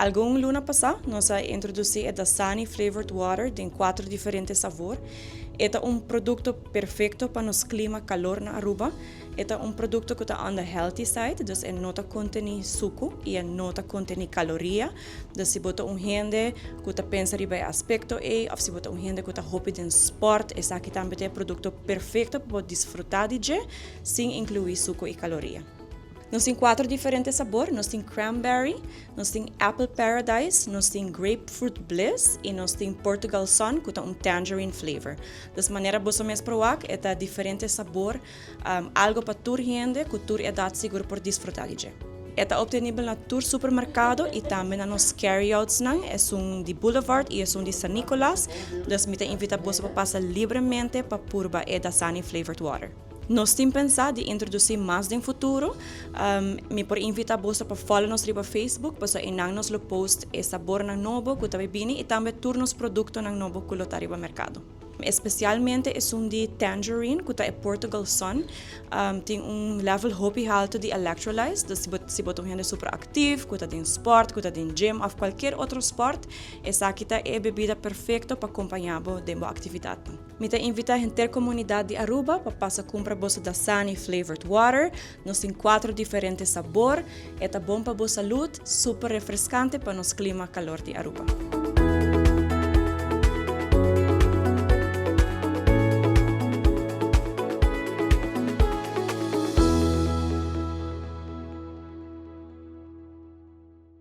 Algun luna pasa, nos a introduci e Dasani Flavored Water den cuater diferente sabor. E ta un producto perfecto pa nos clima calor na Aruba. E ta un producto cu ta on the healthy side, dus e no ta contene suco y e no ta contene caloria. Dus si bo ta un hende cu ta pensa riba e aspecto ey, of si bo ta un hende cu ta hopi den sport, esaki tambe ta e producto perfecto pa disfruta di dje, sin inclui suco y caloria. Nos tin cuater diferente sabor. Nos tin cranberry, nos tin apple paradise, nos tin grapefruit bliss y nos tin Portugal Sun, cu ta un tangerine flavor. Dus manera bo mes por wak, e ta diferente sabor, algo pa tur hende, cu tur edad sigur por disfruta di dje. E ta obtenibel na tur supermercado y tambe na nos carryouts nan, esun di Boulevard y esun di San Nicolas. Dus mi ta invita bo pa pasa libremente pa purba e Dasani Flavored Water. Nos tin pensa di introduci mas den futuro. Mi por invita bo pa follow nos riba Facebook, pa eynan nos lo post e sabor nan nobo cu ta bini y tambe tur nos producto nan nobo cu lo ta riba mercado. Especialmente esun di tangerine, cu ta e Portugal Sun, tin un level hopi halto di electrolytes, dus si bo ta un hende super activo, cu ta den sport, cu ta den gym of cualkier otro sport, esaki ta e bebida perfecto pa acompaña bo den bo actividad. Mi ta invita henter comunidad di Aruba pa pasa cumpra bo Dasani Flavored Water. Nos tin cuater diferente sabor. E ta bon pa bo salud, super refrescante pa nos clima calor di Aruba.